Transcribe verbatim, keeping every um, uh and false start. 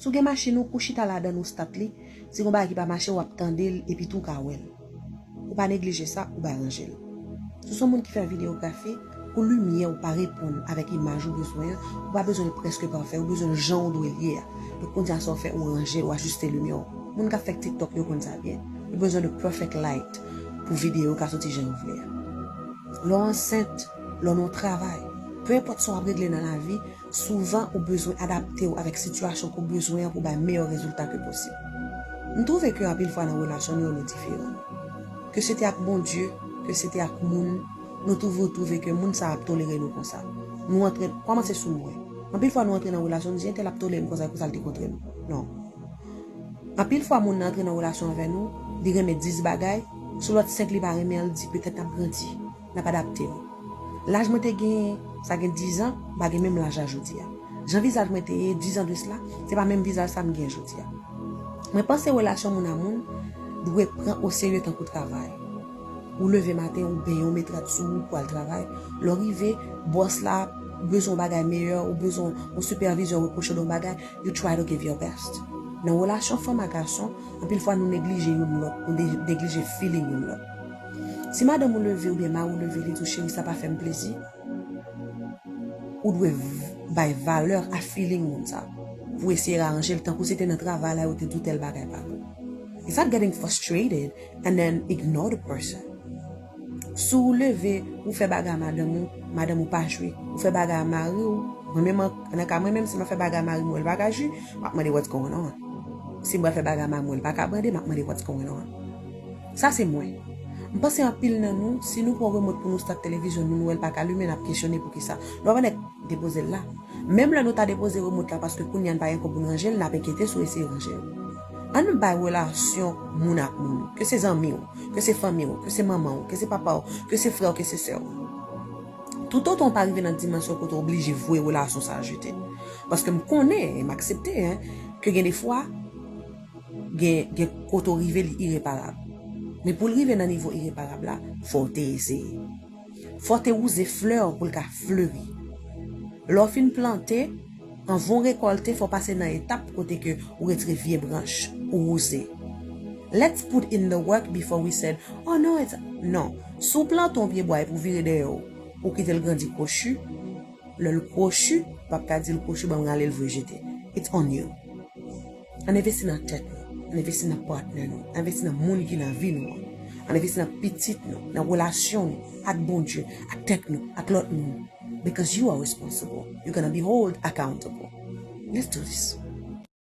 Si w gen machin ou, pou chita ladan l ou stat li, si gen yon bagay ki pa mache, w ap tande l epi tou w ka wè l. Ou pa neglije sa, ou bay ranje l. Si w se yon moun ki fè videyografi, pou limyè ou pa reponn avèk imaj ou bezwen an, ou pa bezwen l prèske pafè, ou bezwen l jan w dwe l ye a. Donk, kounye a sa w fè, ou ranje l, ou ajiste limyè w. Moun k ap fè TikTok yo konn sa byen. Yo bezwen de perfect light pou videyo yo ka soti jan yo vle a. Lè w ansent, lè w nan yon travay, pe enpòt sa w ap regle nan lavi, souvan ou bezwen adapte w avèk sitiyasyon ke w bezwen an pou bay meyè rezilta ke posib. M twouve ke anpil fwa nan relasyon nou yo, nou diferan. Ke se te ak Bondye, ke se te ak moun, nou toujou twouve ke moun sa ap tolere nou konsa. Nou antre, kòmanse sou mwen. Anpil fwa nou antre nan relasyon, nou di entèl ap tolere m konsa, e konsa l te kontre m. Non. Anpil fwa moun nan antre nan relasyon avè nou, li renmen dis bagay, sou lòt senk li pa renmen an, li di petèt n ap grandi, n ap adapte nou. Laj mwen te genyen, sa gen dis an, m pa gen menm laj la jodi a. Jan vizaj mwen te ye dis an de sila, se pa menm vizaj sa m gen jodi a. Mwen panse relasyon moun a moun dwe pran oserye tankou travay. Ou leve maten, ou benyen, ou met rad sou ou pou al travay. Lè w rive, bòs la bezwen yon bagay meyè, ou bezwen yon sipèvizè repwoche w de yon bagay, you try to give your best. Nan relasyon fanm a gason, anpil fwa nou neglije youn lòt, nou ne- neglije feeling youn lòt. Si madanm ou leve oubyen mari w leve, li di w, cheri, sa pa fè m plezi, ou dwe v- bay valè a feeling moun sa pou eseye aranje l tankou se te nan travay la yo te di w tèl bagay pa bon. It's not getting frustrated and then ignore the person. Si w leve, ou fè bagay a madanm ou, madanm ou pa jwi, ou fè bagay a mari w, mwen menm an- nan ka mwen menm, si mwen fè bagay a mari m, wè l pa ka jwi, m ap mande what's going on. Si mwen fè bagay a mari m, wè l pa ka brande, m ap mande what's going on. Sa se mwen. M panse anpil nan nou, si nou pran remot pou nou stat televizyon nou, nou wè l pa ka limen, n ap kesyone poukisa. Nou pa nèk depoze l la. Menm lè nou ta depoze remot la paske kounye a n pa gen kòb pou n ranje l, n ap enkyete si w eseye ranje l. Ann bay relasyon moun ak moun, ke se zanmi w, ke se fanmi w, ke se manman w, ke se papa w, ke se frè w, ke se sè w. Toutotan w pa rive nan dimansyon kote w oblije voye relasyon sa a jete. Paske m konnen, e m aksepte, en, ke gen de fwa, gen, gen kote w rive li ireparab. Men pou l rive nan nivo ireparab la, fò w te eseye. Fò w te wouze flè w pou l ka fleri. Lè w fin plante, anvan w rekòlte, fò w pase nan etap kote ke ou retire vye branch, ou wouze. Let's put in the work before we said, oh no, it's, non. Si w plante yon pye bwa epi w vire dèyè w, ou kite l grandi kwochi, lè l kwochi, w p ap ka di l kwochi, ban m rale l voye jete. It's on you. Ann envesti nan tèt nou, ann envesti nan patnè nou, ann envesti nan moun ki nan vi nou an, ann envesti nan pitit nou, nan relasyon nou ak Bondye, ak tèt nou, ak lòt moun. Because you are responsible. You're gonna be held accountable. Let's do this.